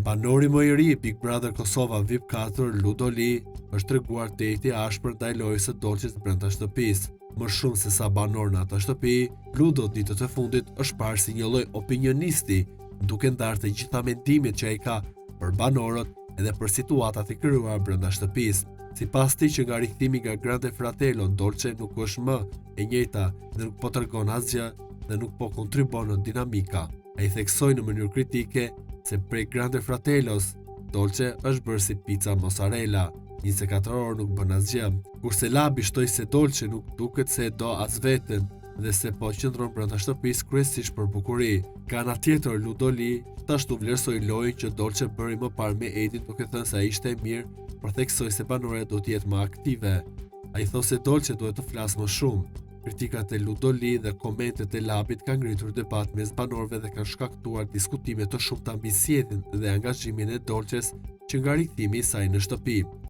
Banori më i ri i Big Brother Kosova VIP 4, Ludo Lee, është treguar tejet i ashpër ndaj lojës së Dolces brenda shtëpisë. Më shumë se sa banor në atë shtëpi, Ludo ditët e fundit është parë si një lloj opinionisti, duke ndarë të gjitha mendimet që ai ka për banorët edhe për situatat e krijuara brenda shtëpisë. Sipas tij që nga rikthimi nga Grande Fratello, Dolce nuk është më e njëjta dhe nuk po tregon asgjë dhe nuk po kontribuon në dinamika. Ai theksoi në mënyrë kritike se prej Grande Fratellos, Dolce është bërë si pizza mozzarella, 24 orë nuk bën asgjë. Kurse Labi shtoi se Dolce nuk duket se e do as veten dhe se po qëndron brenda shtëpisë kryesisht për bukuri. Nga ana tjetër, Ludo Lee gjithashtu vlerësoi lojën që Dolce bëri më parë me Edin duke thënë se ai ishte e mirë, por theksoi se banorja duhet të jetë më aktive. Ai thotë se Dolce duhet të flasë më shumë. Kritikat e Ludo Lee dhe komentet e Labit kanë ngritur debat mes banorëve dhe kanë shkaktuar diskutime të shumta mbi sjelljen dhe angazhimin e Dolces që nga rikthimi i saj në shtëpi.